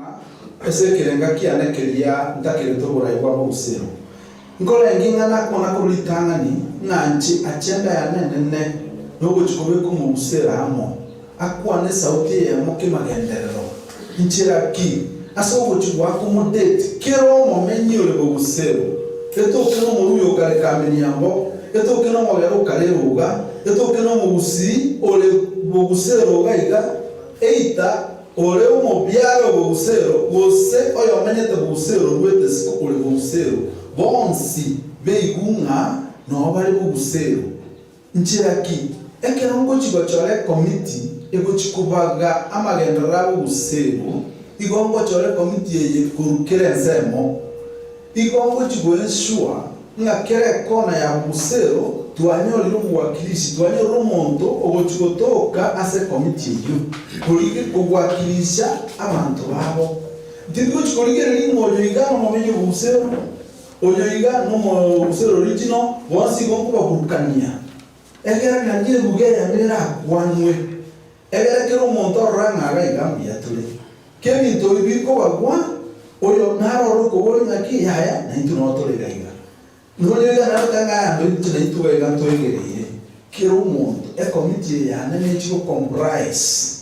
Ng'a ase ekerenga kiane keria ntakerete oborai bwa bogusero, nkorenge ing'ana kona korwa ritang'ani, ng'a inche agenda yane enene nogochia kobeka omogusero amo, akwane esauti eyemo kemagenderero. Inchera ki ase ogochia goakomodate kera omomenyi ore bogusero, etoke nomoruya okare kameniambo, etoke nomogere okare eroga, etoke nomogusii ore bogusero iga iga, eita Ore omobiare o bogusero, gose oyomenyete bogusero oruete isiko ore bogusero, bonsi beigwe ng'a noo bare bogusero. Nchera ki ekero ngochia gochora ekomiti egochia kobaga amagenderero a bogusero, igo ngochora ekomiti eye korwa kera ensemo? Igo ngochia goensure ng'a kera ekona ya bogusero twanyorire omowakilishi, twanyorire omonto ogochia gotoka ase ekomiti eyio, korigia kogwakilisha abanto babo. Tindi gochia korigereria ng'a oyo iga nomomenyi o bogusero, oyo iga nomogusero original, bonsi igo nkobaburukania. Ekero naende eruga eyemo erakwanwe, egere kera omonto arore ng'a iga iga mbuya tore. K'ebinto ebi bikobagwa, oyo naro ore okoboria ng'aki, Yaya, naintwe noo tore iga iga. Nonya iga naro tari ng'a aya intwe naintwe iga iga ntoegereire. Kera omonto, ekomiti eye yane nechi go comprise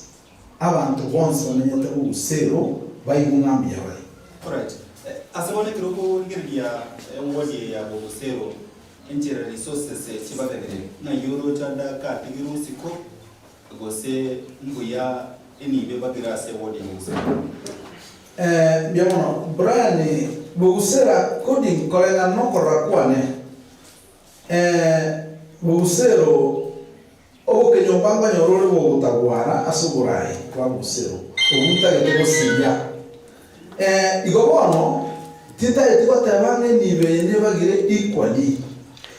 abanto bonsi bamenyete bogusero baigwe ng'a mbuya bare. Alright. Ase bono ekero okorigereria eward eye ya Bogusero, enchera resources chibagagire, ng'ai oroche ande akatigerwe isiko Gose mbuya enibo ebagire ase ewodi ya Bogusera? Ee, mbuya mono. Brian, Bogusera according koreng'ana nokorora kwane, ee, Bogusero obokenyomba nkonyora ore bogotagwara ase oborai bwa Bogusero, obwo ntagete gosiria. Ee, igo bono tintageti goteba ng'a enibo eye nebagire equally,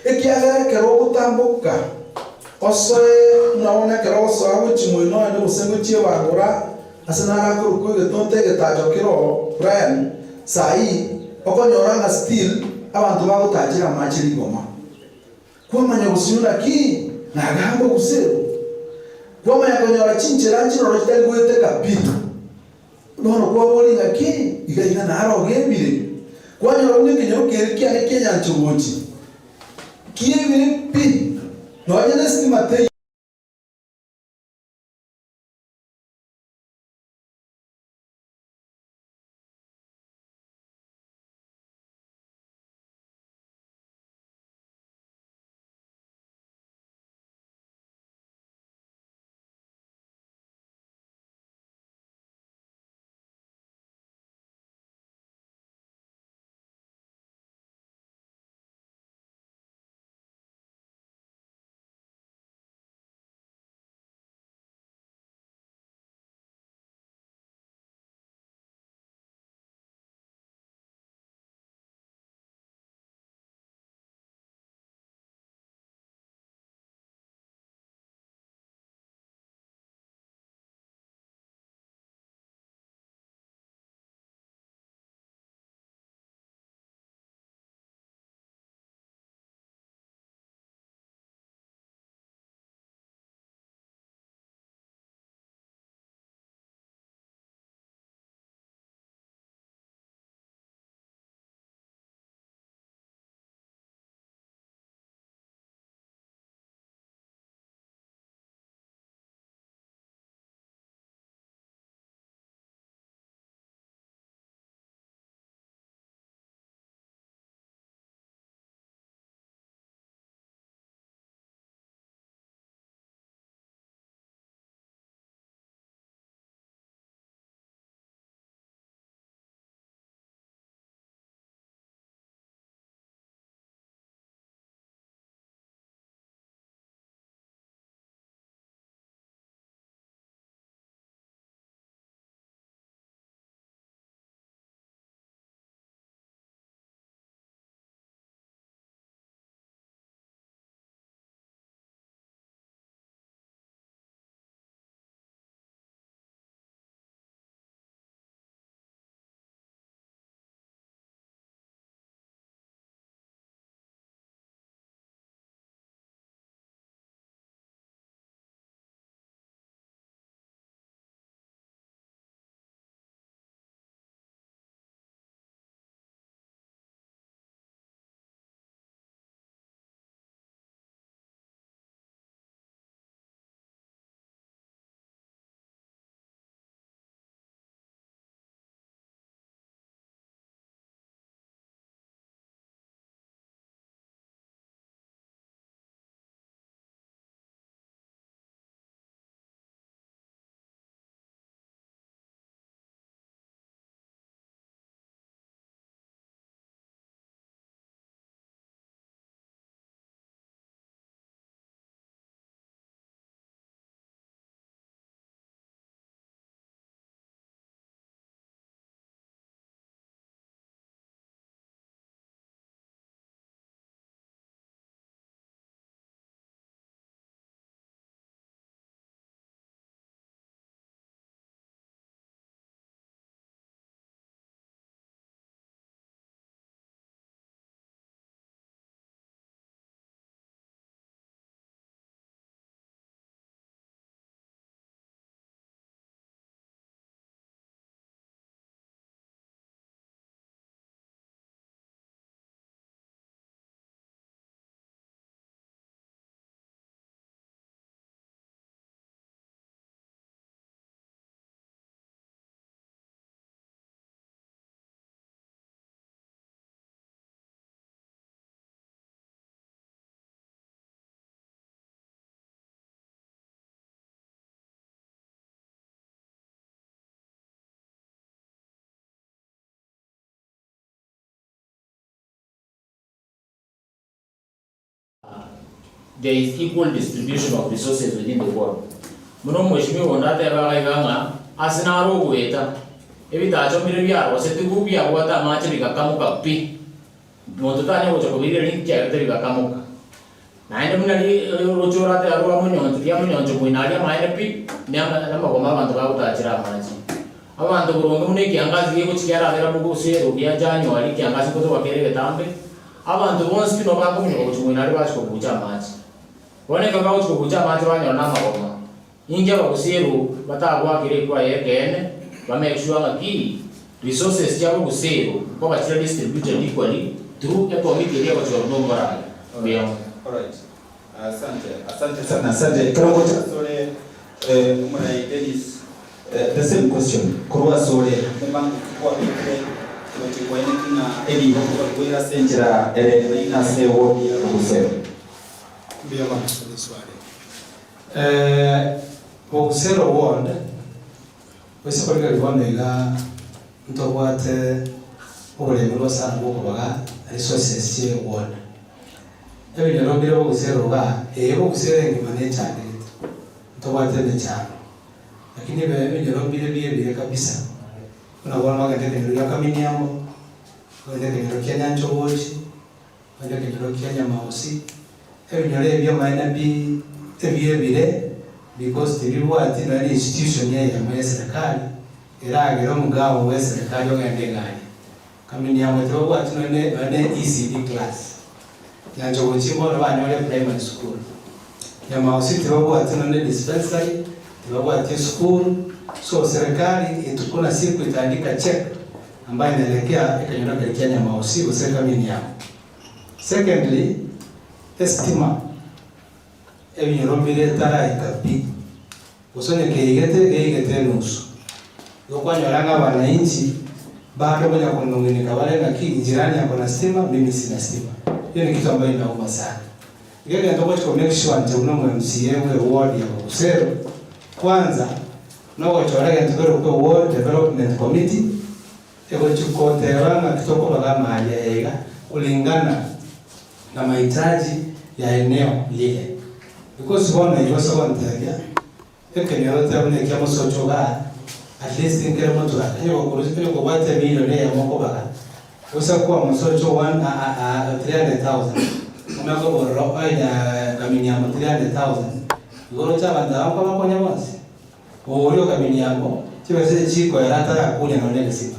ekiagera ekero ogotamboka osoe buna bono ekero ogosoa gochia moino onde gose gochia ebangora ase naro akorokwa egetonto egetacho kere oo Brian, saii okonyora ng'a still abanto bagotachera amache rigoma. Kwamanya gosinywa naki nagamba ogusero? Kwamanya konyora chinchera nchiroro chitari goeteka pi? Bono kwaboria ng'aki iga iga naro ogebire? Kwanyora buna ekenyoro keria kiane ki'enyancha gochi kiebire pi, nonya nesitima teiyo. there is equal distribution of resources within the ward. Buna omweshimiwa onde ateba iga iga ng'a ase naro ogoeta, ebitacho mbire biarosetigwe biabwate amache bigakamoka pi, monto tanya gocha kobirigereria ninki kiagerete bigakamoka. Naende buna oroche oratebe rwa monyoncho, ria monyoncho moino aria amaene pi, namagoma abanto bagotachera amache. Abanto boronge buna ekiangasi gegochia kiarabera bogosero gia January, ekiangasi ngotoba kere egetambe, abanto bonsi pi nabo bakominyoka gochia moino aria bachia kobucha amache. Bono ekero bagochia kobucha amache banyora namagoma. Inki abagusero batagwakera ekura y'ekeene, ba make sure ng'a ki resources chi'abagusero nkoba chire distributed equally through ekomiti eria egochorwa nomorai. Mbuya mono. Alright. Asante, asante sana, asante. Ekero ngocha asore eh, omorai Dennis, eh, the same question korwa asore mobango ki kwabekire gochia kwaeneki ng'a eriibo nkobarigweire ase enchera ere naina ase ewodi ya Bogusero? Mbuya mono ase riswali. Bogusero ward, goise korigereria bono iga ntobwate oboremi bwa sana bwokobaga resources chie ward. Ebinyoro mbire bogusero igaa, eye bogusero engima nechanderete, ntobwate emechando, lakini ebinyoro mbire biebire kabisa, buna bono ogende ekenyoro gia Kaminiambo, ogende ekenyoro kia Nyanchogochi, Ogende ekenyoro kia Nyamausi, ebinyoro ebi amaene pi ebiebire because tibibwati nonya ne institution eyemo ye serikali eragere omogao bwe eserikali ogende egari. Kaminiambo tibabwati nonya ne nonya ne ECD class. Nyanchogochi mbono banyore primary school. Nyamausi tibabwati nonya ne dispensary, tibabwati esukuru, so serikali etuko na siku itaandika cheque ambayo inaelekea ekenyoro keria kia Nyamausi gose Kaminiambo. Secondly, estima ebinyoro mbire etaraika pi, gose onye keigete, geigete enusu. Igo kwanyora ng'a abananchi bande konya konung'unika bare ng'aki jirani ako na stima mimi sina stima. Hiyo ni kitu ambayo inauma sana. Iga egento ngochi ko make sure inche buna omo MCA bwe eward ya Bogusero, kwanza nogochora egento kerokwa eward development committee, egochi goteba ng'aki tokobaga amari aya iga kulingana na mahitaji ya eneo lile. Because bono igo ase ogontebia, Ekenyoro tari buna ekia mosocho igaa, at least nkere moturaka, onye gokorusia onye kobwate emilion eyemo okobaga, gose koa mosocho one aa 300,000, omanye koborora onya kaminiambo 300,000, igo oroche abanto aba nkobakonya bonsi? Oria okaminiambo, chibesa echi chikoera atarakunya nonya egesima.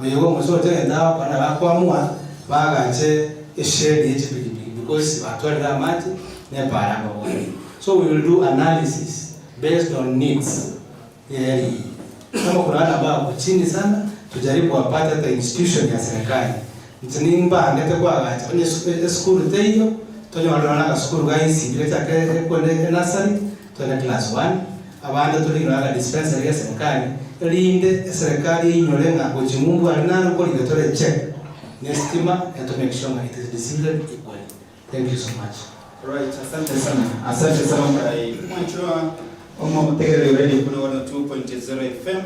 Oyo igo omosocho egento agokora nabo akoamua baagache eshed ye chipikipiki because batwarire amache ne epara mbabwate. So we will do analysis based on needs ye area eye. Kama kuna wale ambao wako chini sana tujaribu wapate hata institution ya serikali. Inche nimbangete koagacha onye esukuru teiyo tonyore nonya na agasukuru ga ECD gachake ekwende enursery twende class one. Abande torigie nonya na dispensary ya eserikali, erinde eserikali einyore ng'a gochia ng'umbu aria naro nkorika tore check ne estima and to make sure ng'a it is distributed equally. Thank you so much. Right, asante sana. Asante sana omorai. Omwanchwa omotegereri o Radio Buna 102.0 FM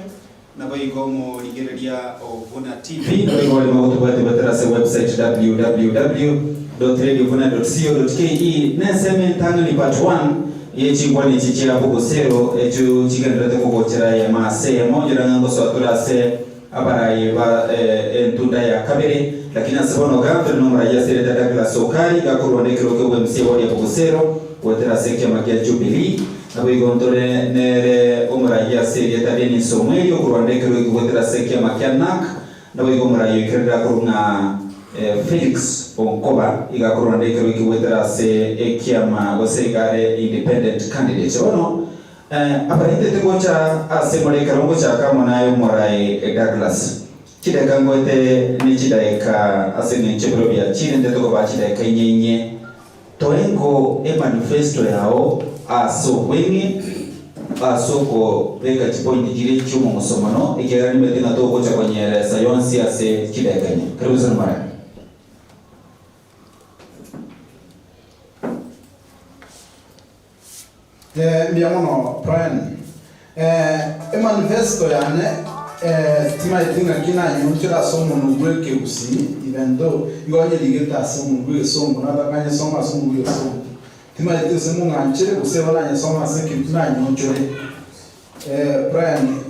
Naboigo omorigereria o Vuna TV. Naboigo baria bagotobwatia goetera ase website www.radiovuna.co.ke Nensemo entang'ani part 1 ye chinkwana echi chia bogosero echio chigendererete kogochera eyemo ase eyemo onyore ng'a ngosoa tore ase abarai ba entunda ya kabere lakini ase bono iga ntore nomorai ase erieta Douglas Okari gakorwa nekerogo ki'obwemisia boria bogosero goetera ase ekiama gia Jubilee. Naboigo ntore nere omoraia ase erieta Denis Omweri okorwanda ekerogo ekegwetera ase ekiama kia Narc, naboigo omoraia oikererire akorwa ng'a Felix Onkoba iga akorwanda ekerogo ekegwetera ase ekiama gose iga are independent candidate. Bono abarentete gocha ase more ekero ngochaka amo naye omorai Douglas. Chidaeka ngoete ne chidaeka ase eng'encho ebiro biachire ntete kobaa chidaeka inye inye. Toengo emanifesto yao ase obweng'e ase okobeka chipointi chiria chi'omong'uso mono, ekiagera nimanyete ng'a togocha konyeresa yonsi ase chidaeka inye. Karibu sana Mariam. Eh, mbuya mono Brian. Eh, emanifesto yane eh, timaeti ng'aki nanyonchire ase omonwa bw'ekegusii even though igo nyerigete ase omonwa bw'egesongo nataka nyesome ase omonwa bw'egesongo. Timanyeti gose mong'anchere gose igo nanyesome ase ekebitu nanyonchore. Brian,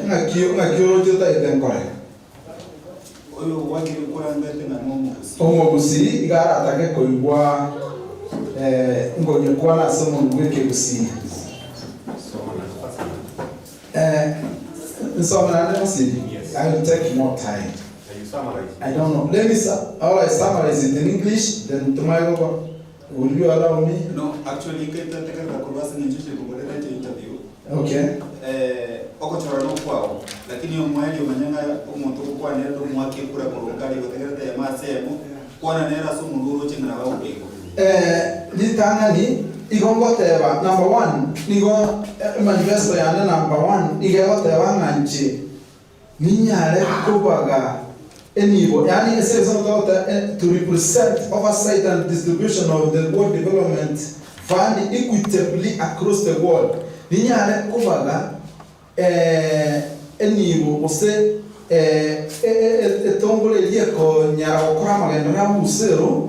ng'aki ng'aki oroche otagete nkore? Oyo gwakire korangete ng'a nomogusii. Omogusii iga aratake koigwa nkonyekwana ase omonwa bw'ekegusii. Nsome naende Mosiri? I will take more time. I don't know. Let me alright, summarize it in English, then tomanye goko. Will you allow me? No, actually nkaitategerera korwa ase eng'encho oche koborera inche interview. Okay. Eh, ogochora nokwao, lakini omoerio manya ng'a omonto ogokwana ere tomoake ekura korwa nkare gotegerete eyemo ase eyemo, kwana nere ase omonwa oroche ng'a nabo agokoigwa. Eh, ritang'ani igo ngoteba, number one, nigo emanifesto yane number one iga egoteba ng'a inche Ninyare kobaga enibo, yaani ase egesongo togoteba to represent oversight and distribution of the World Development Fund equitably across the world. Ninyare kobaga enibo gose etongore eria ekonyara gokora amagenderero a obosero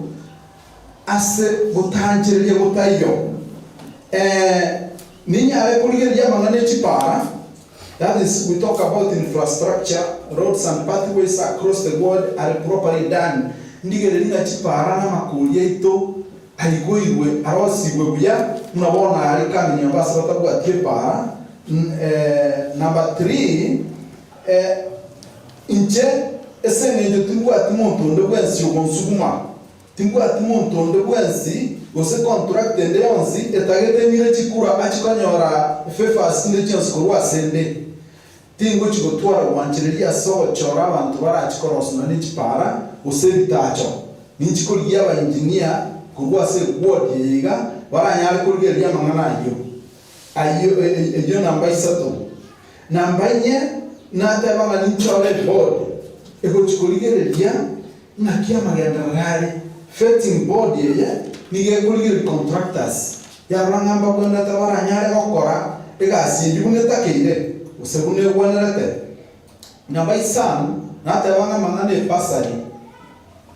ase gotanchereria gotaiyo. Ninyare korigereria amang'ana e chipara. That is we talk about infrastructure, roads and pathways across the world are properly done, ndigererie ng'a chipaara na amakori aito aigoirwe arosigwe buya buna bono are kaminyomba ase batabwati epaara. Number three, inche ase eng'encho timbwati monto onde bwensi ogonsuguma, Timbwati monto onde bwensi, gose contract ende yonsi etagete ng'ire chikura achie konyora favours chinde chionsi korwa ase 'nde. Tingochi gotwara gwanchereria ase ogochora abanto barache korosia nonya ne chipara gose ebitacho. Ninchi korigia abaengineer korwa ase eward eye iga baranyare korigereria amang'ana ayio. Ayio eyio namba isato. Namba inye, nateba ng'a ninchore eboard egochi korigereria Naki amagenderero are? Vetting board eye nigo ekorigereria contractors yarora ng'a mbabwenerete baranyare gokora egasi eyio buna etakeire gose buna egwenerete. Namba isano, nateba ng'a amang'ana e bursary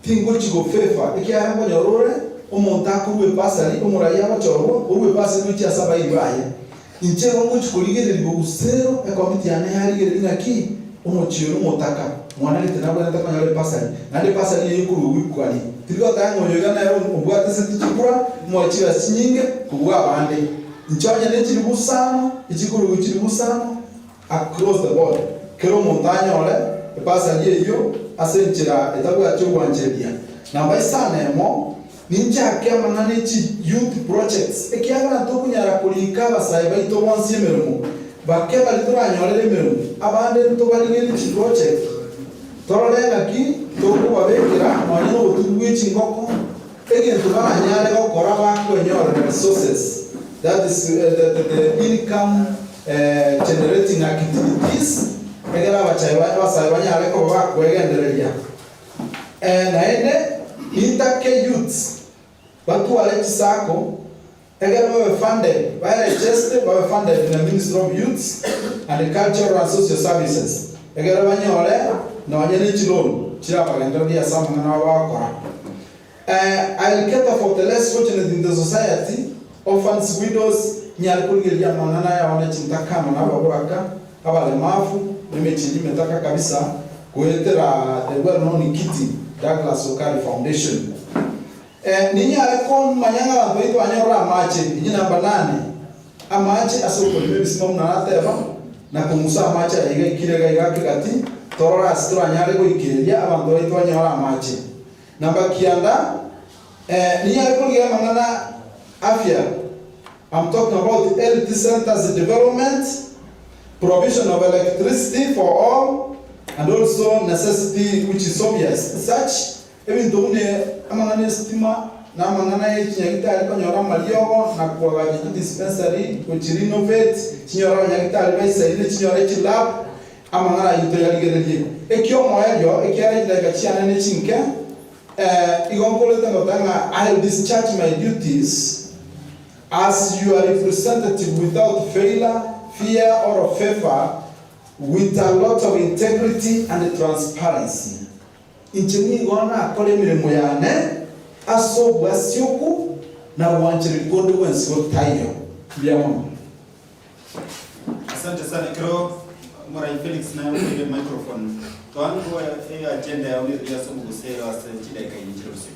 tingochi go favour ekiagera nkonyora ore omonto akorwa ebursary omorai agochorwa orwe ebursary gochia ase abairi baye. Inche igo ngochia korigereria obosero, ekomiti yane yarigereria ng'aki omochie oria omotaka, mwana gete nabwenerete konyora ebasari, naende ebasari eye ekorwa equally. Tiri goteba ng'a oyo iga nere obwate ase tichikura, moe chibesa chinyinge kobua abande. Inche onye ne chilifu isano, echikorwa chilifu isano across the board, kera omonto anyore ebasari eyio ase enchera etabwati ogwanchereria. Namba isano emo, Ninchake amang'ana e chi youth projects, ekiagera ntokonyara korika abasae baito bonsi emeremo, bake baria toranyorere emeremo, abande ntobarigerie chi project, torore ng'aki tokobabekera nonya nobotugi bwe chingoko, egento baranyare gokora bakwenyorera resources, that is the the income generating activities, egere abachae abasae banyare koba bakwegendereria. Naende nintake youths batware chisacco egere babe funded, baregeste babe funded na Ministry of Youths and Cultural and Social Services egere banyore nonye ne chiloan chirabagendererie ase amang'ana abo bagokora. I'll cater for the less fortunate in the society, orphans, widows, nyare korigereria amang'ana ayao ne chintakana na ababoraka, abalemavu, na emechie y'emetaka kabisa, goetera the well known Kiti Douglas Okari Foundation. Ninyare komanya ng'a abanto baito banyorire amache, inye namba nane, amache ase okorima ebisima buna nateba, na kong'usa amache aya iga aikire iga iga ake gati, torore ase toranyare goikeria abanto baito banyore amache. Namba kianda, ninyare korigia amang'ana afya, I'm talking about health centers development, provision of electricity for all, and also necessity which is obvious such ebinto buna amang'ana estima na amang'ana ye chinyagitari konyora amariogo na koagacha chidispensary gochirenovate chinyore abanyagitari baisaine chinyore chilab Amang'ana ayio toyarigererie. Eki'omoerio, ekiagera chidakika chiane nechinke, igo nkorete ngoteba ng'a I will discharge my duties as your representative without failure, fear or favour, with a lot of integrity and transparency. Inche nigo nakore emeremo yane ase obwasioku. Na gwanchereria konde gwensi gotaiyo. Mbuya mono. Asante sana ekero Morai Felix naye okoire microphone toango e agenda yao nere ase omogusero ase chidakika inye chire bosio.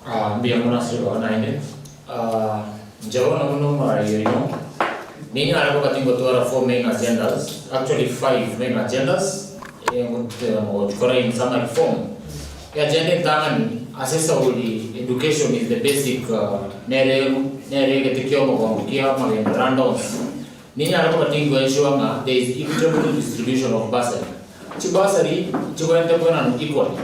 Ah, mbuya mono ase ribaga naende. Ah, inche bono buna omorai oino, ninyare koba tingotwara four main agendas, actually five main agendas, eh, ngochikora in summary form. Eagenda entang'ani ase esauri education is the basic nere nere egete kia omogongo kia amagenderero ande onsi. Ninyare koba tingoensure ng'a there is equitable distribution of bursary. Chibursary nchigwenerete koenanwa equally.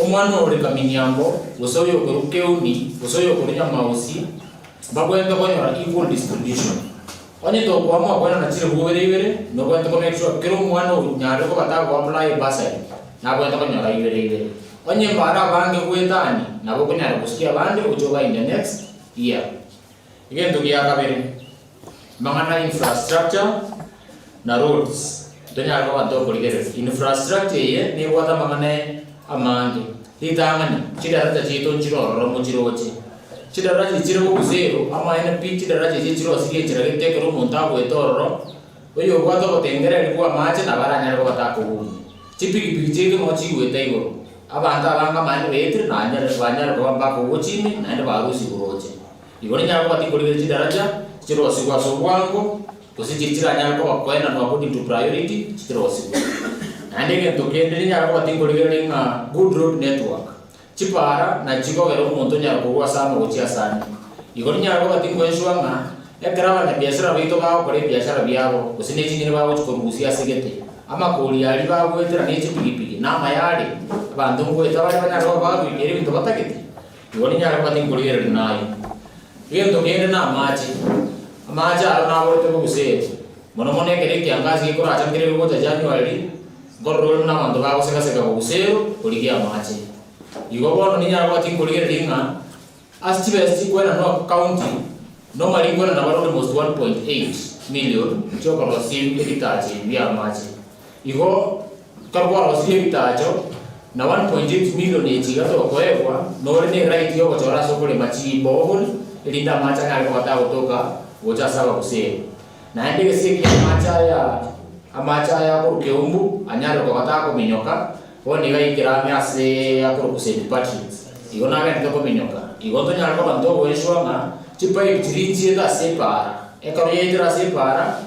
Omwana ore Kaminiambo, gose oyokorwa Keuni, gose oyokorwa Nyamausi, mbagwenerete konyora equal distribution. Onye tokoamua koenana chilifu ibere ibere, nobwenerete ko make sure kera omwana onyarire koba tago apply bursary, nabwenerete konyora ibere ibere. Onye mbare abange goetania, nabo okonyara gosikia abande oche obae in the next year. Egento gia kabere, amang'ana infrastructure na roads, tonyare koba tokorigereria. Infrastructure eye nebwate amang'ana amange, ritang'ani, chidaraja chiaito nchire ororo mochiroche. Chidaraja echi chire bobusero, amaene pi, chidaraja echi chirosirie enchera gete ekero omonto agoeta ororo, oyobwate obotengereri bwa amache nabo aranyare koba takogunya. Chipigipigi chiaito nabo chigoeta igoro, abanto abange amaene baetire nanyare banyare koba mbakogwa chime naende barusigwe roche. Igo ninyare koba tinkorigereria chidaraja chirosigwe ase obwango, gose chiria chiranyare koba koenanwa according to priority chirosigwe. Naende egento kende ninyare koba tinkorigereria ng'a good road network. Chipaara nachi chikogera omonto onyare korwa ase amo gochia ase ande. Igo ninyare koba tinkoensua ng'a ekero abanyabiasara baito bagokora ebiasara biabo, gose ne chinyeni bagochia korusia ase gete, amakori aria bagoetera ne chipigipigi, na amaya are, abanto ngoeta bare banyare koba bagoikera ebinto batagete. Igo ninyare koba tinkorigereria naye. Egento kende namache, amache aro naborete bobuseri, mono mono ekero ekiangasi gekoracha nkere gegocha January, Nkorora ore buna abanto bagosega-sega bobusero korigia amache. Igo bono ninyare koba tinkorigereria ng'a ase chibesa chikwenanwa county normally nkwenana bare almost 1.8 million chiokorosia ebitacho ebi bia amache. Igo ekero kwarosirie ebitacho na 1.8 million echi iga tokoegwa nore ne right yogochora ase okorema chiborehole erinde amache anyare koba tagotoka gocha ase ababusero. Naende egesie ki'amache aya, amache aya akorwa keumbu, anyare koba takominyoka, bono iga aikire ang'e ase akorokwa St. Patrick's. Igo nagenderete kominyoka. Igo ntonyare koba ntogoeshwa ng'a chipaipu chiria nchiete ase epaara. Ekero yaetire ase epaara,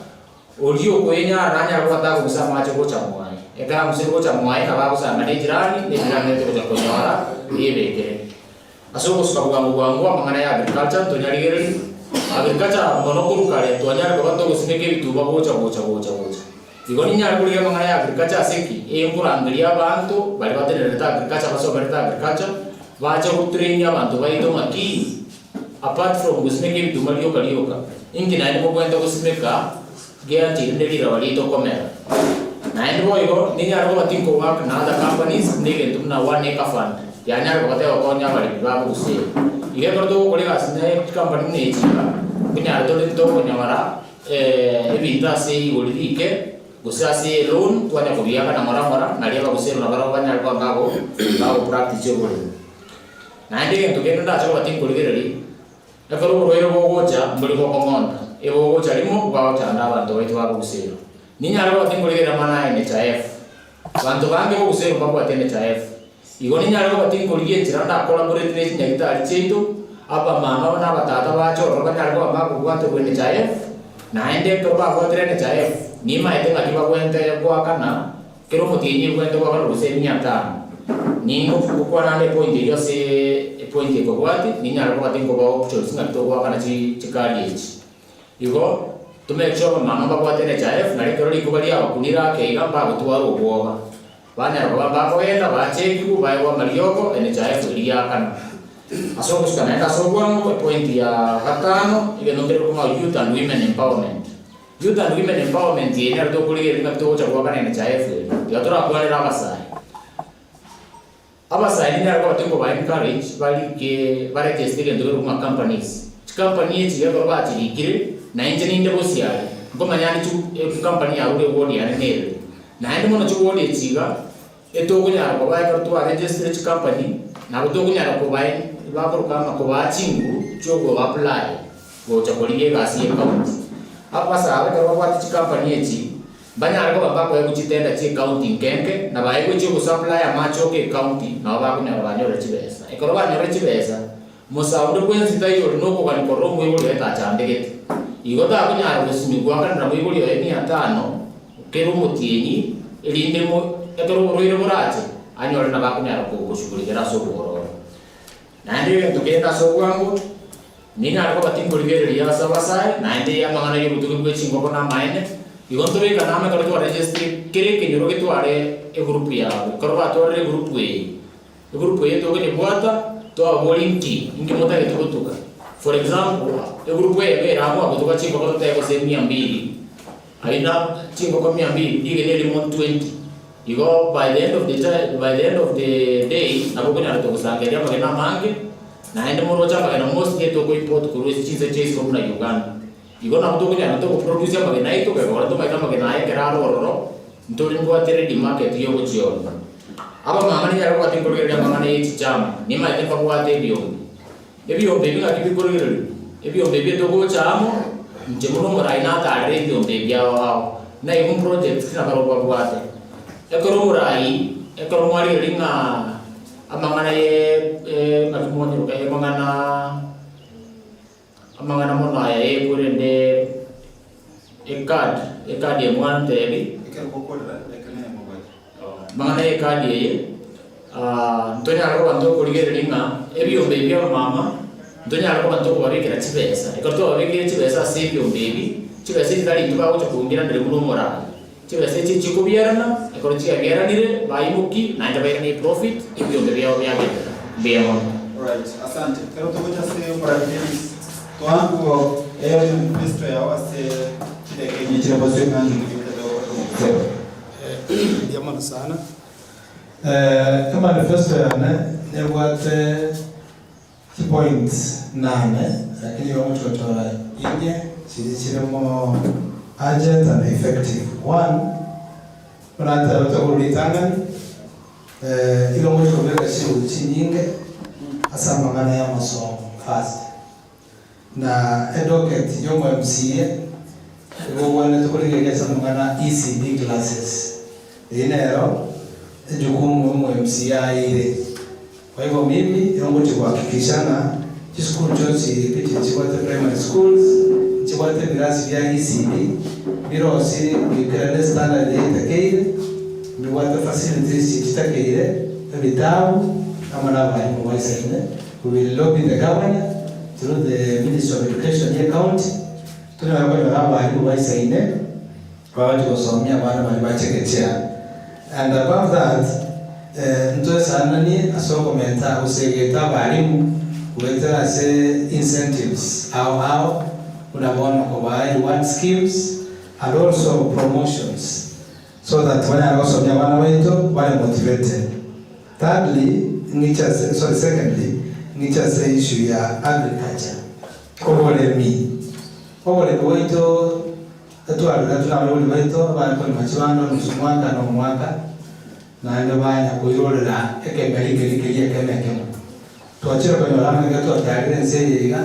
oria okoenyara nanyare koba takogusa amache gocha mwaye. Ekero agusire gocha mwaye nabo agosanga ne ejirani, ne ejirani nere togocha konyora eyebekire. Ase ogosuka bwango bwango amang'ana ya agriculture ntonyarigererie, agriculture mono korwa kare twanyare koba togosimeka ebituba gocha gocha gocha gocha. Igo ninyare korigia amang'ana ya agriculture ase ki? Eye nkorangeria abanto baria batenererete agriculture basomerete agriculture bache gotrainia abanto baito ng'a ki apart from gosimeka ebituma rioka rioka, inki naende mobwenerete gosimeka giancheire ne riraba riaito komera. Naende boigo ninyare koba tinko work na other companies buna egento buna One Acre Fund yanyare koba tegokonya abaremi babo gose iga ekero togokora egasi ne chicompany buna echi iga nkonyara tore tokonyora ebinto ase rigori rike gose ase eloan twanya kobiakana ng'ora ng'ora nario abagusero nabarabwo banyare koba mbago bago practice oboremi. Naende egento kende ndache koba tinkorigereria. Ekero oborwaire bogocha, mbori gokong'onta, ebogocha rimo bwagochanda abanto baito ba boguseru. Ninyare koba tinkorigereria amang'ana aya NHIF. Abanto bange boguseru mbabwate NHIF. Igo ninyare koba tinkorigia enchera ndakolaborate ne chinyagitari chiaito, abamama na abatata bache ororo banyare koba mbakobwaterwa NHIF, naende ekero babwatire NHIF, nimaete ng'aki bagwente goakana Kera omotienyi ebwenerete goakanwa gose emiya etano. Nigo ngokwana ande epoint eyio ase epoint ekobwatia, ninyare koba tinkobaa options ng'a togoakana chi chikadi echi. Igo, to make sure abamama mbabwate NHIF nario ekero rikuba riabakunire ake iga mbagotwara obwoba. Banyara koba mbakogenda bachekigwe baegwe amariogo NHIF eria yaakana. Ase ogosuka naende ase obwango epoint ya gatano, egento nkere korokwa ng'a youth and women empowerment. Youth and Women Empowerment eye nero tokorigereria ng'aki togocha goakana NHIF eye. Tiga torakwanere abasae. Abasae ninyare koba tinkoba encourage barike baregister egento kerokwa ng'a companies. Chicompany echi ekero bachirikire, na inche ninde bosiare, nkomanya ande chi ecompany yarure eward yane nere. Naende mono chiward echi iga, etokonyara koba ekero twaregistire chicompany. Nabo tokonyara kobae bakoroka ng'a kobaa chinguru chiogo apply gocha korigia egasi ye county. Abasae ekero babwate chikampani echi, mbanyare koba mbakoegwa chitender chie county nke nke, na baegwe chio gosupply amache oka ecounty, nabo bakonyara banyorire chibesa. Ekero banyorire chibesa, Musa onde bwensi taiyo ore nokogania korora omoibori oye tachandegete. Igo takonyara gosimia goakanera moibori oye mia tano kera omotienyi, erinde ekero oborwaire borache, anyore nabo akonyara kogoshughulikera ase obwororo. Naende egento kende ase obwango, ninyare koba tinkorigereria ase abasae, naende amang'ana y'obotugi bwe chingoko namaene, igo ntobekane amo ekero twaregistire kera ekenyoro getware egroup yabo. Ekero batwarire egroup eye, Egroup eye tokonyebwata twaboria inki inki motagete gotuga. For example, egroup eyemo ere amo agotuga chingoko totebe gose mia mbili, ayio na chingoko mia mbili rigena erimo 20. Igo by the end of the time by the end of the day nabo okonyara togosangereria amagena amange, naende moroche amagena mostly toko import korwa ase chinse chia isiko buna Uganda. Igo nabo tokonyara togo produce amagena aito kegora tomaete amagena aya ekero are ororo, Ntori mbwate ready market yogochionda. Abamama ninyare kobwati nkorigereria amang'ana ye chichama, nimaete mbabwate ebiombe. Ebiombe ebi ng'aki bikorigereriwa? Ebiombe ebi etogocha amo, inche buna omorai natarire ebiombe ebi ao ao, naigwe mprojects ki nabarobwo babwate. Ekero omorai, ekero mwarigereria ng'a amang'ana ye ng'aki mwanyeroka amang'ana Amang'ana mono aya ee korende ecard, ecard eye mwantebi. Ekero gokorera reka nere mobwate. Amang'ana ya ecard eye, ntonyare koba ntokorigereria ng'a ebiombe ebi bia abamama, ntonyare koba ntokobabekera chibesa. Ekero twababekire chibesa ase ebiombe ebi, chibesa echi tari intwe bagocha koungeranera buna omorai. Chibesa echi chikobiarana, ekero chiabiaranire, baimoki, naende bairane eprofit, ebiombe biabo biagenderera. Mbuya mono. Alright, asante. Ekero togocha ase omorai Dennis, toango manifesto yao ase chidakika inye chire bosio ng'a ninki gotebe gokora omobusero. Mbuya mono sana. Emanifesto yane nebwate Chipoints nane, lakini igo ngochochora inye chiria chire more urgent and effective. One, buna ntebete korwa ritang'ani, igo ngochi kobeka chinguru chinyinge ase amang'ana ya amasomo first. Na edocket ya omo MCA igo ogwenerete korigereria ase amang'ana ECD classes. Eyio nero ejukumu ya omo MCA aeire. Kwa hivyo mimi nigo ngochia kuhakikisha ng'a chisukuru chionsi ebi chiria chibwate primary schools, nchibwate ebirasi bia ECD, birosiri goikerana estandard eye etakeire, mbibwate facilities chiria chitakeire, ebitabu, amo na abalimu baisaine. We will lobby the governor through the ministry of education ye county, tonyare konyora abalimu baisaine bagochia gosomia abana baria ba chekechea. And above that, ntoesananie ase okomenta gosegeta abalimu goetera ase incentives ao ao buna bono kobaa reward schemes and also promotions so that banyare gosomia abana baito bare motivated. Thirdly, ng'iche ase sorry secondly, ng'iche ase issue ya agriculture, oboremi. Oboremi bwaito Etwaroretwe nabaibori baito abare korema chibando nusu omwaka na omwaka, naende banya koirorera ekemeri keria keria ekemo ekemo. Twachire konyora ng'a ekero twatarire ense eye iga,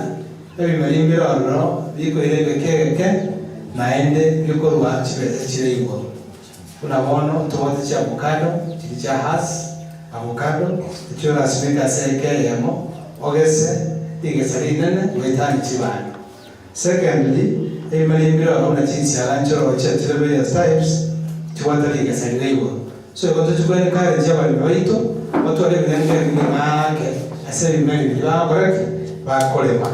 ebimeri mbire ororo bikoira egeka egeke, naende bikorua chibesa chire igoro. Buna bono ntobwate chiavocado chiria chia Hass avocado, echio orasimeke ase eka eyemo, ogese rigesa rinene goetania chibando. Secondly, ebimeri mbire oro buna chinsiara nchiroro chiachire various types chibwate rigesa rire igoro. So igo tochia ko encourage abaremi baito batware ebirengo ebinge ng'ake ase ebimeri biria bagokora ki? Bakorema.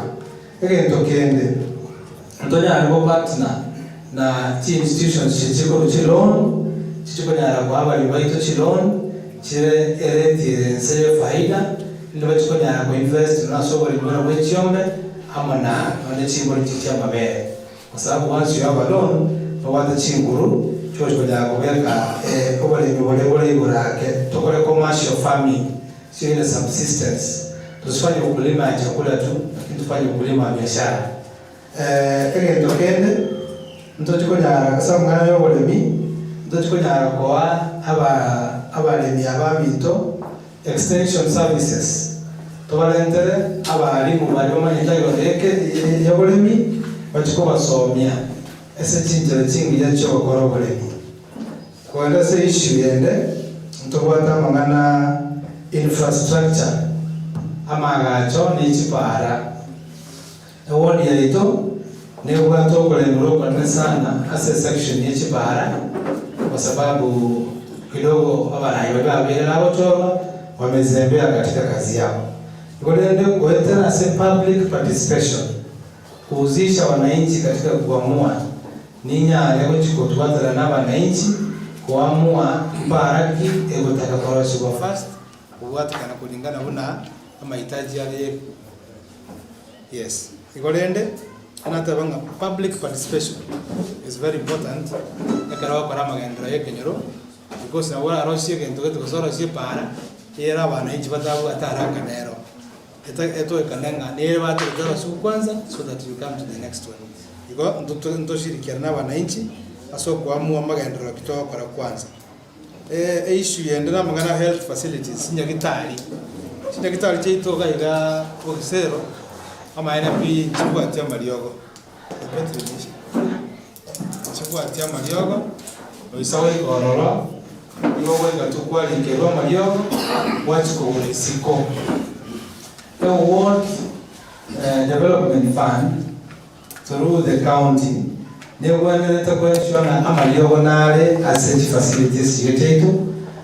Egento kende, ntonyare go partner na chi institutions chiria chikorwa chi loan, chichia konyara koa abaremi baito chi loan chire erate ere nse ye faida, rinde bachie konyara ko invest nonya ase oboremi buna bwe chiombe, amo na nonye chimbori chiria chi'amabere, kwa sababu once you have a loan, nobwate chinguru chiogochi konyara kobeka oboremi boria bore igoro ake, tokore commercial farming, sio ile subsistence, tusifanye ukulima ya chakula tu, lakini tufanye ukulima wa biashara. Egento kende, ntochi konyara ase amang'ana y'oboremi, ntochi konyara koa aba abaremi abaminto. Extension services, tobarentere abalimu baria bamanyete igoro y'eke y'oboremi bachie kobasomia ase chinchera chingiya chi'ogokora oboremi. Kogenda ase issue ende, ntobwate amang'ana infrastructure, amaagacho ne chipara. Eward yaito nebwate okoremerwa okonene sana ase esection ye chipara kwa sababu kidogo abarai baria babeire bagochorwa wamezembea katika kazi yao. Igo rende goetera ase public participation, kuhusisha wananchi katika kuamua, ninyare gochi kotwatana na abananchi koamua mpara ki egotaka korosigwa first kobwatekana kulingana buna amahitaji are ye Yes. Igo rende, nateba ng'a public participation is very important ekero ogokora amagenderero ya ekenyoro, because nabo orarosie egento gete gose orosie epaara, eyere abananchi batabwate haraka nero. Eta etoekane ng'a nere baterete orosiwu kwanza so that you come to the next one. Igo ntoto ntoshirikiane na abananchi ase okoamua amagenderero ki togokora kwanza. Eissue yende namang'ana health facilities, chinyagitari, chinyagitari chiaito iga igaa Bogisero, amaene pi nchibwati amariogo, nchibwati amariogo, oisa goika ororo, nigo ogoika tu kwarikerwa amariogo, gwachia kogora isiko. Eward Development Fund. Through the county, negwenerete koensure ng'a amariogo nare ase chifacilities chiria chiaito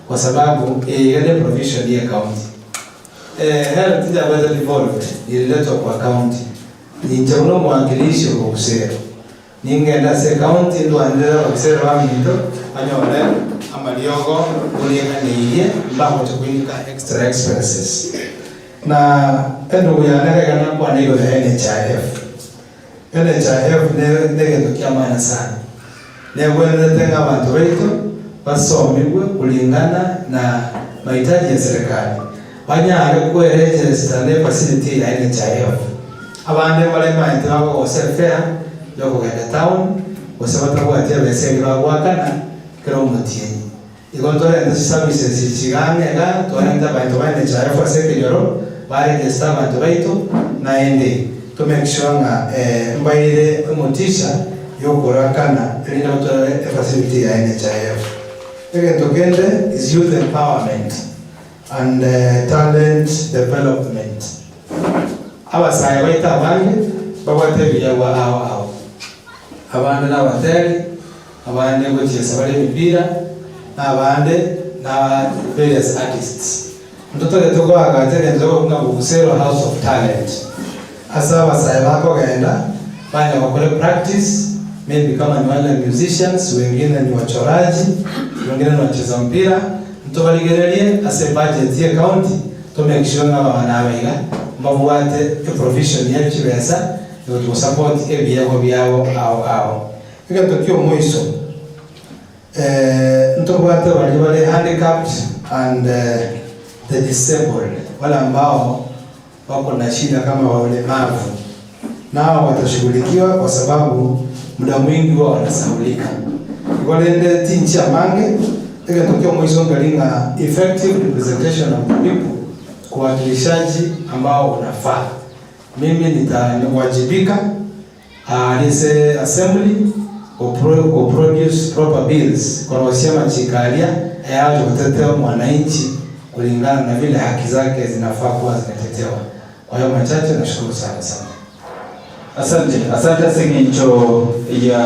kwa sababu eye iga ne provision ye county. Health yabete devolved iriletwa kwa county. Inche buna omowakilishi o Bogusero, ningende ase ecounty ndwanere ababisere baminto banyore amariogo buna eganeirie mbagocha koinika extra expenses. Na endugu yane iga nakwane igoro ya NHIF. NHIF negento ki'amaana sana. Negwenerete ng'a abanto baito basomigwe kulingana na mahitaji ya serikali, banyare kweregister ne facility ya NHIF. Abande mbare maete bakogosa efare yokogenda town, gose batabwati ebesa eria bagoakana kera omotienyi. Igo ntorente chiservices echi iga ang'e iga, twarente abanto ba NHIF ase ekenyoro, baregister abanto baito, naende to make sure ng'a mbaire emotisha yokorakana erinde batware efacility ya NHIF. Egento kende is youth empowerment and talent development. Abasae baito abange mbabwate ebiyagwa ao ao, abande nabateri, Abande ngochiesa bare emepira, na abande na various artists. Ntotagete koagacha egento gekorokwa ng'a Bogusero House of Talent, ase abasae bakogenda banya gokora epractice, maybe kama ni wale musicians, wengine ni wachoraji, wengine ni wacheza mpira, ntobarigererie ase ebudget ye ecounty to make sure ng'a abana aba iga mbabwate eprovision ye chibesa egochi gosupport ebiegwa biabo ao ao. Egento ki'omoiso, ntobwate baria bare handicapped and the disabled, wale ambao wako na shida kama walemavu, nao watashughulikiwa kwa sababu muda mwingi huwa wanasahaulika. Igo rende tinchi amange, egento ki'omoiso nkeri ng'a effective representation of the people, kuwakilishaji ambao unafaa. Mimi nitawajibika Aaria ase assembly go produce proper bills korosia amachiko aria ayagocha gotetea omwananchi kulingana na vile haki zake zinafaa kuwa zinatetewa. Kwa hayo machache nashukuru sana sana. Asante, asante ase eng'encho ya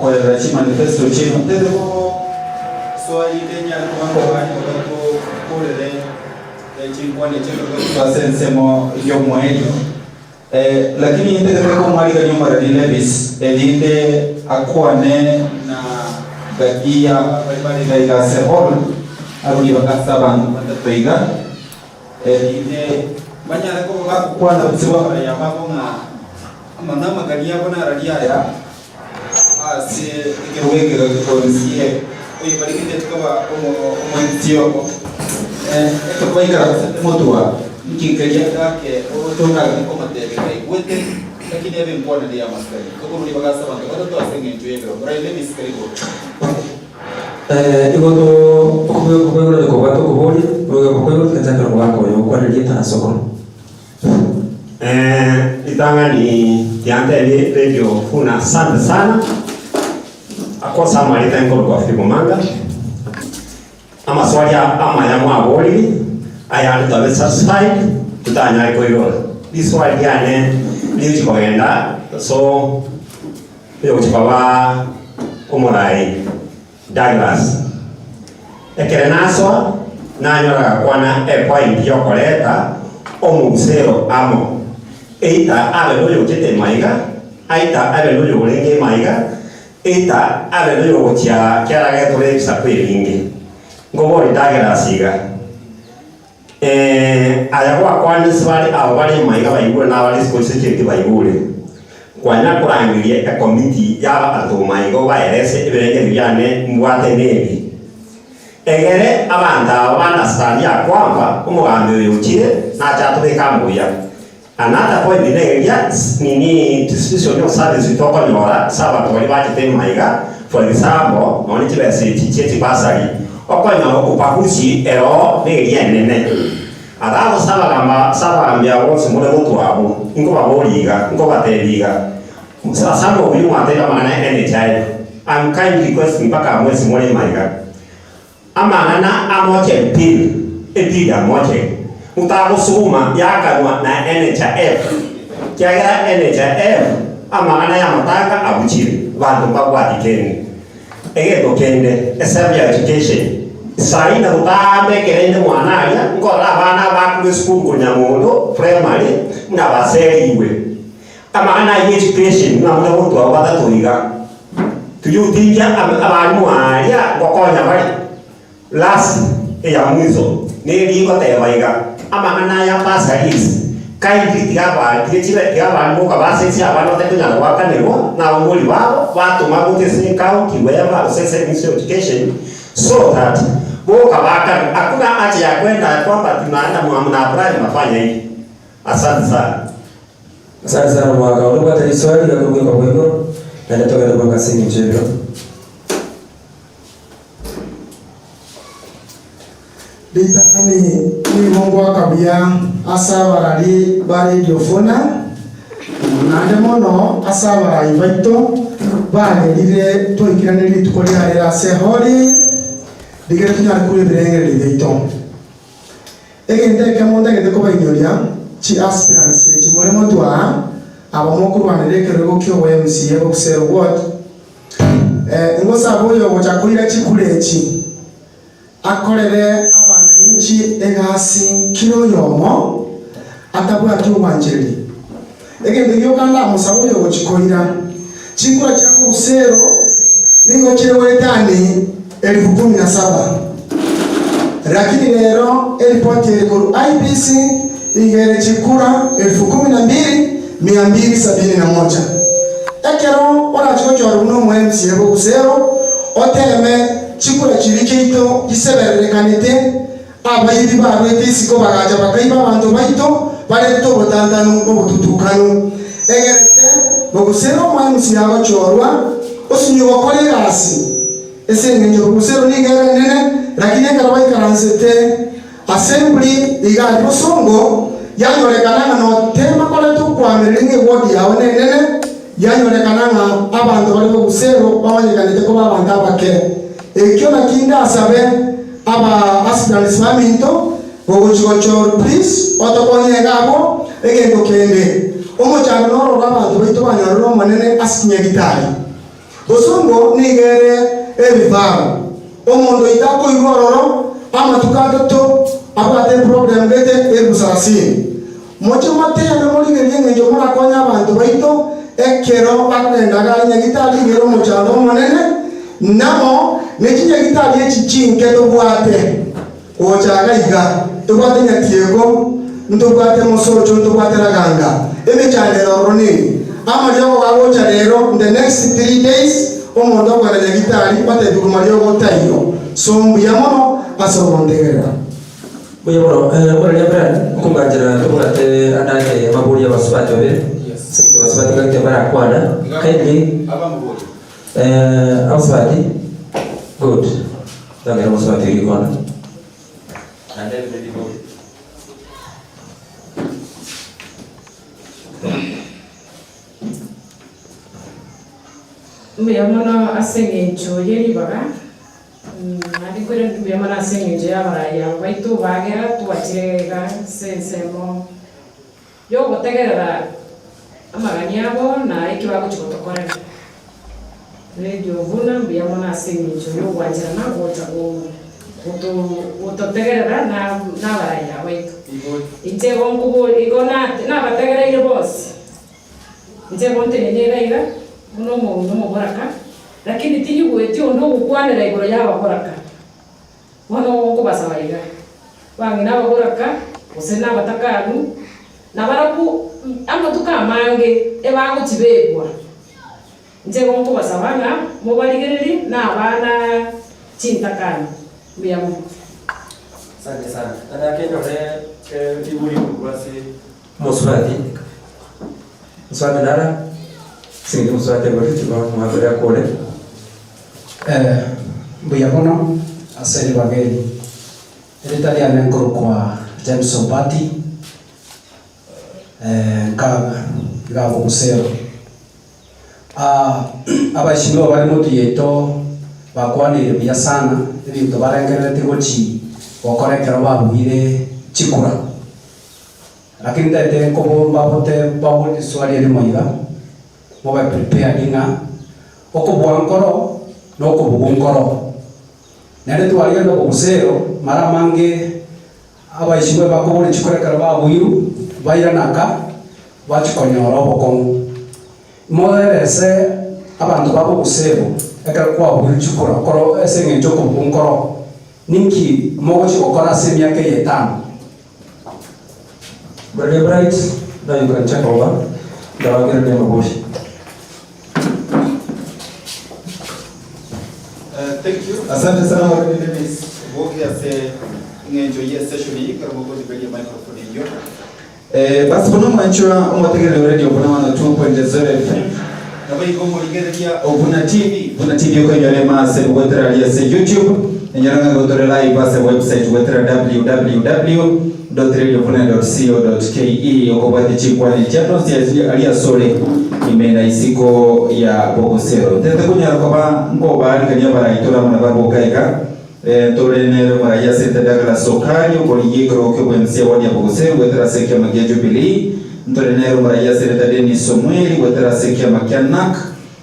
korera chimanifesto chiaino. Ntete gosoa rinde nyare koba nkobani bagatokorere chinkwana echi ekero ase ensemo y'omoerio. Lakini intagete komwarigania omoreri Levis, erinde akwane na gati ya baria bare iga iga ase hall, arue ribaga ase abanto batato iga, erinde banyare koba bagokwana bosio bw'abaraya babo ng'a amang'ana amagani abo nararia aya ase ekerogo eke gekonsie oyo barigete koba omoensi obo. Ekero baikaransete motwa, inki keria gake oroche oraganie komotebia kaigwete, lakini ebe enkwana y'amasikani. Tokorwa ribaga ase abanto batato ase engencho y'ekerogo. Moraire emisiko igoro. Igo to okoigwera kobwate okoboria. Okoigwa kwaigoro tiganchakera omogaka oyo gokwana erieta na sokoro. Ritang'ani tiantebie Radio buna asante sana akosa amareta nkorokwa Philip Omanga, amaswali amaya mwaborire ayande twabe satisfied totanyare koirora. Riswali riane rigochi kogenda so rigochi koba omorai Douglas. Ekere nasoa, nanyora gakwana epoint yokoreta omobusero amo, either abe noyochete maiga, either abe noyorenge maiga, either abe noyogochia kiarage tore ebisaku ebinge. Nkobori Douglas iga, Aya gwakwanire bare aba bare maiga baigure na abare isiko ase chieti baigure. Kwanya korangeria ekomiti y'abanto maiga obaerese ebirengererio biane mbwate nebi. Egere abanto aba ba-understand ya kwamba omogambi oyo ochire nache atobeke amo buya. Another point neria nini distribution of service tokonyora ase abanto baria bachete maiga for example nonye chibesa echi chie chibasari okonyora ubaguzi ero neria enene. Alafu ase abagamba ase abagambi abo bonsi more gotwa abwo nkobaboria iga nkobatebia iga ase obuya mwatebia amang'ana ya NHIF I'm kindly requesting mpaka mwensi more maiga. Amang'ana amoche bill, ebill amoche, motagosuguma yakanwa na NHIF, kiagera NHIF amang'ana y'amatanga abuchire, banto mbabwati kende. Egento kende, esemi ya education, saii na botambe ekero inde mwana aria, nkorora abana abakorwa esukuru korwa Nyamondo primary, buna baserigwe. Amang'ana ayio education buna muna gotwa abwo batato iga. Toyotingia abalimu aaria ngokonya bare. Last eya mwiso neri ngoteba iga, amang'ana aya bursaries kindly tiga aba tiga chibe tiga abalimu boka basesie abana batari konyara goakanerwa na abaibori babo batoma gocha ase ecounty wherever gose ase ministry of education so that boka baakane. Hakuna haja ya kwenda kwamba ati mnaenda mna apply mnafanya hivi. Asante sana. Asante sana omwaka onde obwate riswali iga korwa bwa igoro, naende togende goaka ase engencho y'ebiro. Ritang'ani nigo ngoaka buya ase abarari ba Radio Funa, naende mono ase abarai baito bagerire twaikeranerie rituko ria rero ase ehall eye, rigere tonyare korwa ebirengererio biaito. Egento ekemo ntagete kobainyoria, chi aspirants echi more motwe aa, aba mokorwanera ekerogo ki'obo MCA Bokusero Ward, eh, ngosabe oyogocha koira chikura echi, akorere abanainchi egasi kera oyomo, atabwati obwanchereri. Egento gioka ndamosabe oyogochi koira, chikura chia Bokusero nigo chire goetani elifu kumi na saba. Lakini rero eripoti ere korwa IEBC iga ere chikura elfu kumi na mbili mia mbili sabini na moja. Ekero orache gochorwa buna omo MCA Bokusero, oteme chikura chiria chiaito chisebererekanete Abaibi barwete isiko bagacha bakaiba abanto baito barente obotantanu obotutukanu. Egerete bogusero omwemusi agochorwa, osinywe gokora egasi. Ase engencho bogusero nigo ere enene, lakini ekero baikaransete assembly iga aria bosongo, yanyorekana ng'a notema koreta okoamereri ng'a eward yao nenene, yanyorekana ng'a abanto bare bogusero bamanyekanete koba abanto abake. Ekio naki ndasabe Aba aspirants baminto, gogochia gochorwa please otokonye iga abwo egento kende. Omochando noro oro abanto baito banyorire Omonene ase chinyagitari. Bosongo nigo ere erifaro. Omonto oito akoirwa ororo amatuko atato abwate eproblem gete elfu sarasini. Moche moteme morigererie engencho morakonye abanto baito ekero bakogenda iga aria nyagitari iga ere omochando omonene, namo ne chinyagitari echi chinke tobwate gocha iga iga, tobwate Nyatieko, ntobwate Mosocho, ntobwate Raganga, emechando ere ororo neri. Amariogo gagocha rero in the next 3 days omonto okogenda nyagitari otebigwe mariogo taiyo. So mbuya mono ase ogontegerera. Mbuya mono. Omoraria Brian, okoganchera tobwate andande amabori y'abasubati babere, ase eng'encho abasubati gaki barakwana, kindly abasubati, good, tang'era omosubati oria kona. Naende ebinto ribori. Mbuya mono ase engencho ye ribaga, naende nkoiraneria mbuya mono ase engencho y'abarai aba baito bagera twachire iga ase ensemo y'ogotegerera amagani abo na eki bagochia gotokorera. Radio buna mbuya mono ase engencho y'ogwancherana gocha gototegerera na abarai aba baito. Inche igo nkobori igo nabategereire bonsi. Inche igo ntenene iga iga buna omonto omoboraka, lakini tinyigweti onde ogokwanera igoro y'ababoraka. Bono nkobasaba iga, bang'ina ababoraka, gose nabatakanu, na barabwo amatuko amange ebagochibegwa. Inche igo nkobasaba ng'a mobarigererie na abana chintakana. Mbuya mono. Asante sana. Nataka enyore ribori korwa ase omosubati. Mosubati nara, ase eng'encho omosubati aboreti tiga omwakore akore. Mbuya mono ase ribaga eri. Erieta riane nkorokwa James Obati, nkaga iga abwo Busero. Abaishimiwa bare motwe yaito bakwanire buya sana ebinto barengereretie gochi gokora ekero babuire chikura. Lakini ntaete nkobo mbaborie riswali erimo iga, mobe prepared ng'a okobua nkoro na okobugwa nkoro. Naende twarigete obobusero mara amange abaishimiwa bakoboria chikura ekero babuirwe, bairana nka, bachia konyora obokong'u. Moerese abanto ba bobusero ekero kwabuirwe chikura korwa ase engencho y'okobugwa nkoro, ninki mogochia gokora ase emiaka eye etano? Brother Bright, now you can take over. Ndabagera amabori. Thank you. Asante sana Mwalimu Dennis Bogi ase eng'encho ye session eye ekero mogondiberia microphone eyio. Eh, basi bono omwanchwa omotegereri o radio buna 102.0 FM Nabo igo omorigereria o Buna TV, Buna TV okoinyora ime ase goetera aria ase YouTube, enyora ng'a gotore live ase website goetera www.radiobuna.co.ke okobwatia chinkwana echi ande onsi aria asore ime na isiko ya bogosero. Ntete konyara koba nkobaarigania abaraitore amo nabarabwo iga. Ntore nere omoraia ase ente Douglas Okari, okorigia ekerogo ki'obwensi award ya Bogosero goetera ase ekiama gia Jubilee. Ntore nere omoraia ase erieta Dennis Omweri goetera ase ekiama kia Narc.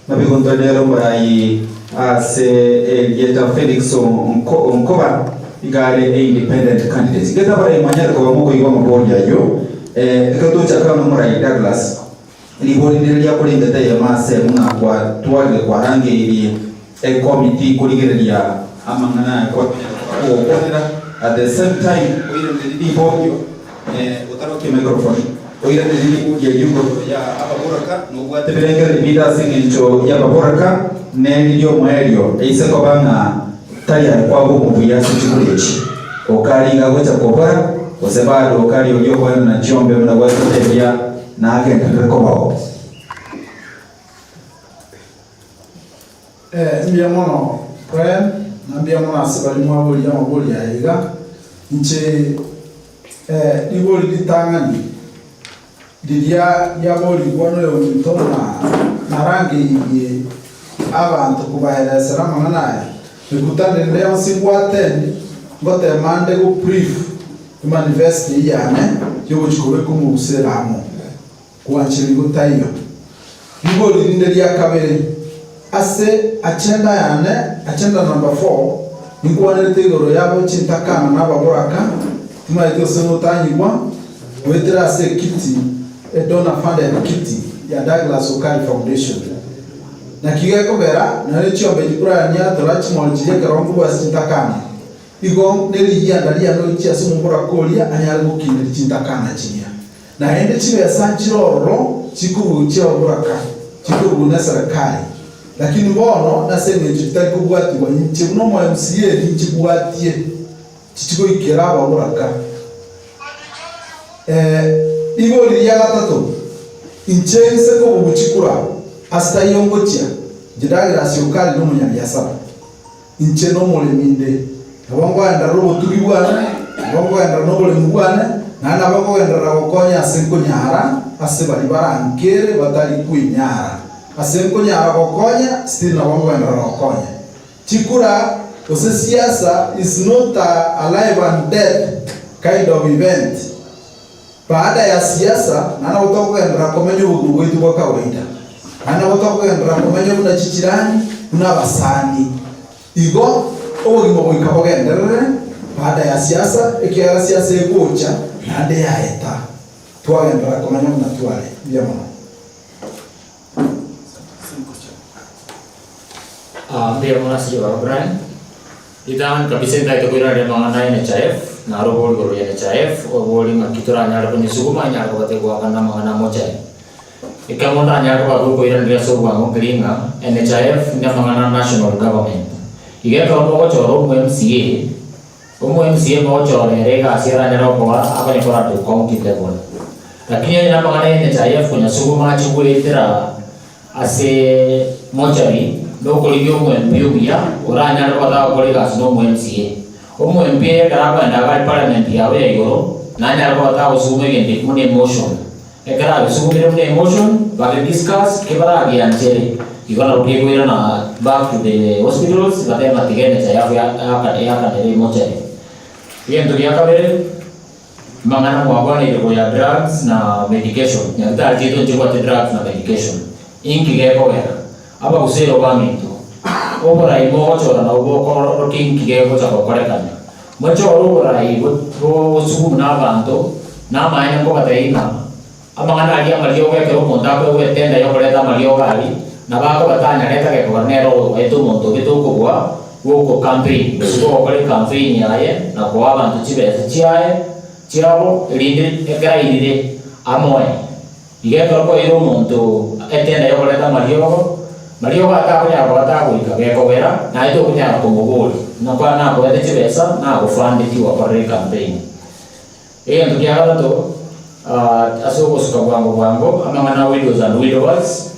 Naboigo ntore nere omorai ase erieta Felix Onkoba iga are e independent candidate. Gete abarai mwanyare koba mokoigwa amabori ayio. Ekero tochaka nomorai Douglas. Ribori ndire riakorengete eyemo ase eyemo ng'a kwatwarire kwarangeirie ekomiti korigereria amang'ana aya kogokwanera at the same time oiranerie riborio otarokia microphone oiranerie riborio erio igoro ya ababoraka nobwate ebirengererio binde ase eng'encho ya ababoraka ne riria omoerio eise koba ng'a tari aye kwaba omobuya ase chikura echi okare iga gocha kobora gose bado okare oria okoenana chiombe buna gwatotebia Nagenderere kobao. Eh, mbuya mono Brian, na mbuya mono ase baria mwaboria amabori aya iga. Inche eh, ribori ritang'ani riria riaborigwa noyominto ng'a narangeirie abanto kobaeresera amang'ana aya, mekutano ende yonsi ngwatendi, ngotema nde go brief Emanifesto eyio yane y'ogochia kobeka omobusero amo, koancherigwe taiyo. Rigori rinde ria kabere, ase agenda yane, agenda number four, ninkwanerete igoro yabo chintakana na ababoraka, timaeti gose notanyigwa, goetera ase ekiti, e donor funded kiti ya Douglas Okari Foundation. Naki gekogera, nonye chiombe chikurania torachimori chiria ekero nkobua ase chintakana. Igo nerigianda riane orichie ase omoboraka oria anyare gokineria chintakana chiria. Naende chibesa nchire ororo chikoruegwa chi'ababoraka, chikoruegwa neserekari. Lakini bono nase engencho chitari kobwatigwa inche buna omo MCA ninchibwatie, tichigoikera ababoraka. Rigori ria gatato, inche inse kobugu chikura ase taiyo ngochia, inche Douglas Okari nomonyabiasara. Inche nomoremi inde, nabo nkoenderera obotugi bwane. Nabo nkogenderera noboremu bwane, naende nabo nkogenderera gokonya ase nkonyara ase baria barankere batari kwenyara. Ase nkonyara gokonya, still nabo nkogenderera gokonya. Chikura gose siasa is not a alive and death kind of event. Baada ya siasa, naende nabo tokogenderera komenya obogima bwaito bwa kawaida. Naende nabo tokogenderera komenya buna chichirani, buna abasani. Igo obogima goika bogenderere baada ya siasa, ekiagera siasa egocha naende yaeta. Twagenderera komenya buna tware. Mbuya mono. Mbuya mono ase ribaga Brian. Ritang'ani kabisa ntagete koiraneria amang'ana a NHIF, naro obori igoro ya NHIF, obori ng'aki toranyare konyesuguma enyare koba tegoakana amang'ana a mochari. Ekero ndanyare koba gokoiraneria ase obwango nkeri ng'a NHIF namang'ana a national government. Iga ekero mogochora omo MCA, omo MCA mogochora ere egasi aranyare gokoa akonye kora to county level. Lakini onye namang'ana ya NHIF konyasuguma ache goetera ase mochari, nokorigia omo MP omuya oranyare koba tagokora egasi na omo MCA. Omo MP ekero akogenda iga are parliament yabo ya igoro, nanyare koba tagosuguma egento ekio buna emotion. Ekero agesugumire buna emotion, bage discuss, kebaragianchere, igo nabo kegoirana back to the hospitals, batebe ng'a tiga NHIF eakanere emochari. Egento gia kabere, amang'ana mwakwaneire igoro ya drugs na medication, nyagetari chiaito nchibwate drugs na medication, inki gekogera? Abagusii baminto, oborai mogochora nabwo bokoorokia inki gegocha gokorekana. Mochore oborai bogosugumwa nabaanto, namaene nkobatebia ng'a amang'ana aria amariogo ekero omonto akoegwa etenda y'okoreta amariogo aria, nabo akoba tanyarete agekogera nere ogoeta omonto ogete okobua gw'oko campaign, gose gogokora ecampaign yaye na koa abanto chibesa chiaye chiabo, erinde ekero airire amoe. Iga ekero kwaeire omonto etenda y'okoreta amariogo, mariogo atakonyara koba tagoika, gekogera naye tokonyara komoboria, ng'a nakoete chibesa, nagofandetie gwakorire ecampaign. Egento kia gatato, ase ogosuka bwango bwango, amang'ana a widows and widowers,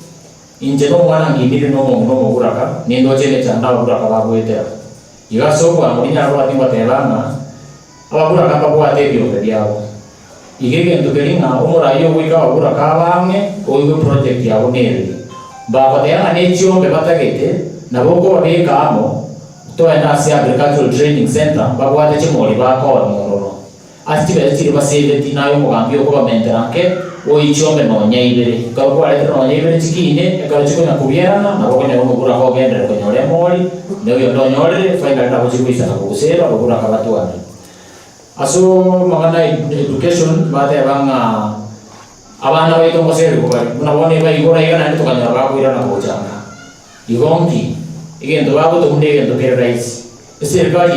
inche nomwana nkinire na omong'ina omoburaka, nindoche emechando ababuraka bagoetera. Iga ase obwango ninyare koba tingoteba ng'a ababuraka mbabwate ebiombe biabo. Iga egento keria ng'a omoraia ogoika ababuraka abang'e oigwe project yabo nereri. Mbagoteba ng'a nechiombe batagete nabo okobabeka amo toende ase agricultural training centre babwate chimori bakoonia ororo. Ase chibesa chiria basebeti naye omogambi okobamentera nke oyi chiombe nonya ibere. Ekero kwaretire nonya ibere chikine ekero chikonya kobiarana nabo okonyora omoburaka ogenderere konyora emori na oyonde onyorire finally nabo chigoisana kogosera ababuraka batware. Ase amang'ana a education bateba ng'a abana baito ngoserigwa bare, buna bono ebaigora iga naende tokanyora bakoirana gocha nka. Igo nki? Egento bagotoma buna egento kere rahisi. Eserikari.